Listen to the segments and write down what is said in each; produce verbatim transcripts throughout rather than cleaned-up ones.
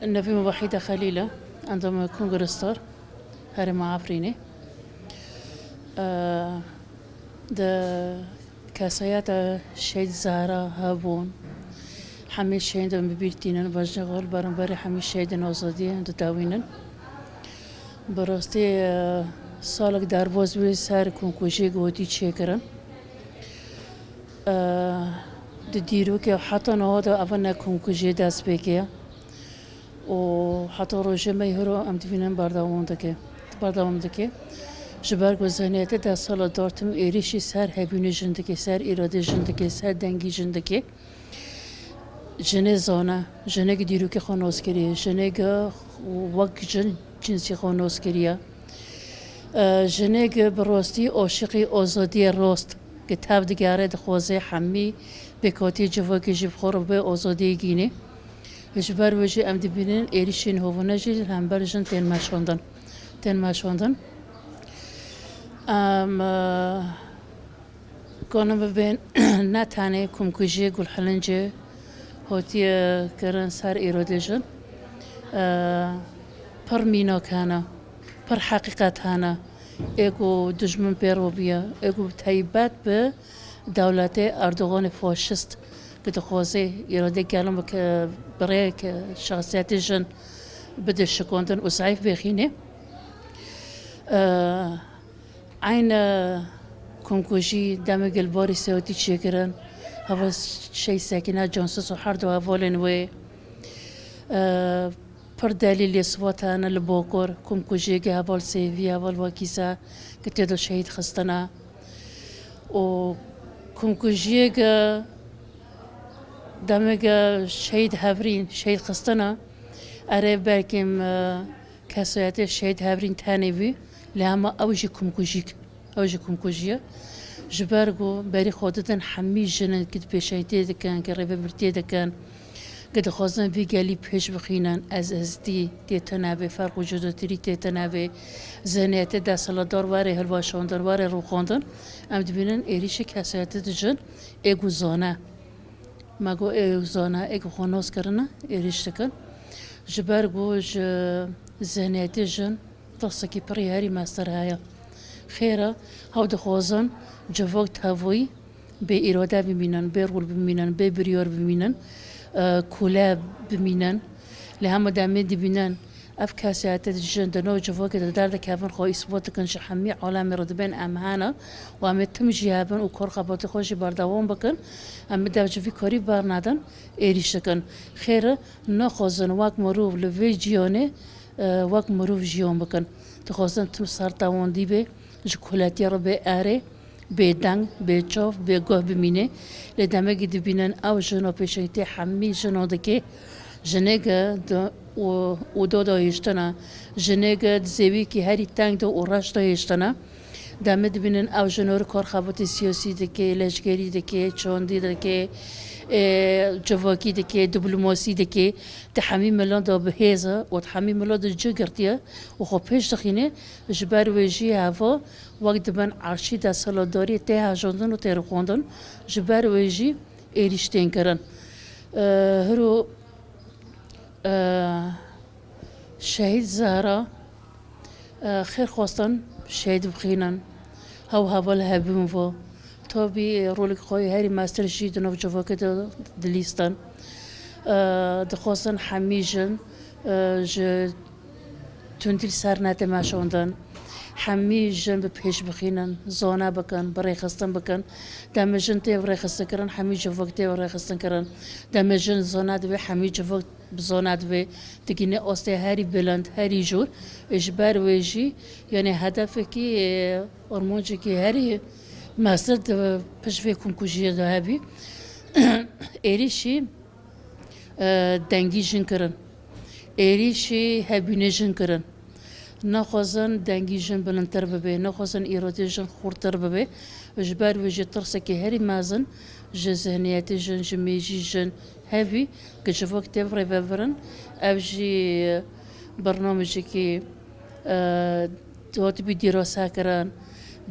Nevîm Wahîde Xelîl e, endama Kongre Star, Herêma Efrînê. Eee, di kesayeta Şehîd Zehra hebûn, hemî şehîdên bi bîr tînin, vajin xwe li beramberî hemî şehîdên azadiyê didewînin. Bi rastî, eee, salek derbas bû ser komkujiyê ku hatî çêkirin. Eee, di dîrokê heta niha de ev ne komkujiyê destpêkê ye. û heta rojê me yê hiro em dibînin berdewam dike, berdewam dike. Ji ber ku zihniyetê deh sala dar tim êrîşî ser hebûnê jin dike, ser îradê jin dike, ser dengî jin dike. Jinê zane, jinê ki dîrokê xwe nas kiriye, jinê ki wek jin cinsî xwe nas kiriye. E, jinê ki bi rastî aşiqî azadiyê rast, ki tev digere, dixwaze hemî pêkhatî civakê jî bi xwe re bê azadiyê gînê. Ji ber wê jî em dibînin êrîşên hovane jî li hember jin tên meşandin. Tên meşandin. Em, e, kanin bibên ne tenê komkujiyê Gulhilincê hatiye kirin ser îrodê jin. E, pir mînak hene, pir heqîqet hene. Ê ku dijmin pê robiye, ê ku bi teybet bi dewletê Erdoganê faşist ki dixwaze îradê gelin bi ke-, bi rêyek şexsiyetê jin bide şikandin û zayîf bêxînê. Eee, eyne komkujî demê gelbarî sewtî çêkirin. Heval Şehîd Sekîne Cansiz û her du hevalên wê. Eee, pir delîlê sibat hene li Bokor, komkujiyeke heval Sêvî, heval Wakîse ki tê de şehîd xistine. û komkujiyeke demeke şehîd Hevrîn, şehîd xistine, erê belkî, e, kesayetê şehîd Hevrîn tenê bî, lê hema ew jî komkujîk, ew jî komkujî ye. Ji ber ku berî xwe didin hemî jinên ki pêşengtiyê dikin, ki rêvebirtiyê dikin, Ki dixwazin vî gelî pêş bixînin, ez, ezdî tê tenebê, ferq û cudatirî tê tenebê, zihniyetê desthilatdar were hilweşandin, were rûxandin, em dibînin êrîşê kesayetê dijin ê ku zane. Me got ê ku zane, ê ku xwe nas kirine, êrîş dikin. Ji ber ku ji zihniyetê jin Tirsekî pirî herî meztir heye. Xêr e, hew dixwazin civak tevayî bê îrade bimînin, bê rol bimînin, bê biryar bimînin, e, kole bimînin. Lê hema demê dibînin ev kesayetê dijin di nav civakê de derdikevin, xwe îsbat dikin ji hemî alemê re dibên em hene û em ê tim jî hebin û kar xebatê xwe jî berdewam bikin. Em bi dev ji vî karî bernedin, êrîş dikin. Xêr e, naxwazin wek mirov li vê cîhanê e, wek mirov jiyan bikin. Dixwazin tim ser tewandî bê, ji koletiyê re bê erê, bê deng, bê çav, bê guh bimîne. Lê demekî dibînin ew jina pêşengtiyê hemî jina dike, jineke di û, û do dahêştine, jineke di zêwîkî herî teng de û reş dahêştine. Demê dibînin ew ji nor kar xebatê siyasî dike, leşkerî dike, çandî dike, e, civakî dike, diplomasî dike. Di hemî milan de bi hêz e û di hemî milan de cih girtiye û xwe pêş dixîne. Ji ber wê jî heva wek dibin erşî desthilatdariyê tê hejandin û tê rûxandin. Ji ber wê jî êrîş tên kirin. E, hiro, e, Şehîd Zehra, e, xêrxwestin şehîd bixînin. Hew heval hebûn vo. Tabî rolek xwe yê herî meztir jî di nav civakê de dilîstin. E, dixwestin hemî jin, e, ji tundî li ser netê meşandin. Hemî jin bi pêş bixînin, zane bikin, bi rêxistin bikin. Demê jin tê bi rêxistin kirin, hemî civak tê bi rêxistin kirin. Demê jin zane dibe, hemî civak bi zana divê digîne astê herî bilind, herî jor. Ê ji ber wê jî, yanî hedefekî, e, armancekî herî mezin di pişt vê komkujiyê de hebî. Êrîşî, e, dengî jin kirin. Êrîşî hebûnê jin kirin. Naxwazin dengî jin bilindtir bibe, naxwazin îradê jin xurtir bibe. Ji ber wê jî tirsekî herî mezin ji zihniyetê jin, ji mêjî jin hebî, ki civak tê rêvebirin. Ev jî bernamejekî, e, hatibî dîrasa kirin,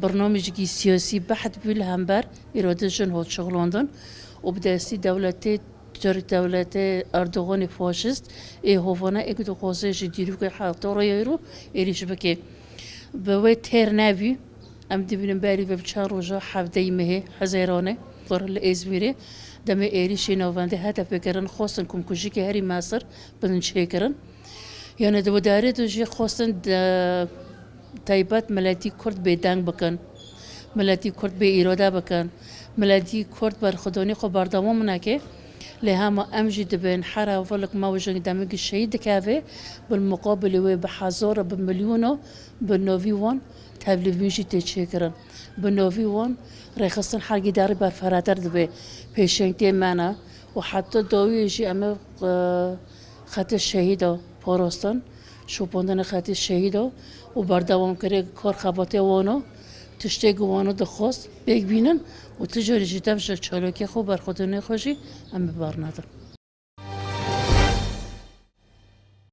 bernamejekî siyasî behd bû li hember îradê jin hat şixulandin û bi destî dewletê Carek dewletê Erdoganê faşîst ê hovane êk dixwaze ji dîrokê heta rêya îro êrîş bike. Bi wê têr nebî, em dibînin berî vê bi çend roja hevdeyê mehê Hezêranê, li Êzmîrê demê êrîşê navendê HDPê kirin, xwestin komkujiyekê herî mestir bidin çêkirin. Yanî di wê derê de jî xwestin de taybet miletî Kurd bêdeng bikin, miletî Kurd bê îrade bikin, miletî Kurd berxwedanê xwe berdewam neke. Lê hema em jî dibên her hevalek me û jin demekî şehîd dikeve, bi muqabilê wê bi hezara, bi milyona, bi navî wan tevlîvîn jî tê çêkirin. Bi navî wan rêxistin her gidarî berfirehtir dibe. Pêşengtiyê me ne û heta dawiyê jî em ê, e, xetê şehîda parastin, şopandina xetê şehîda û berdewamkirê kar xebatê wan e. Tiştê ku wan e dixwest pêk bînin û tu carî jî dev ji çalakiyê xwe, berxwedaniya xwe jî em ê bernedin.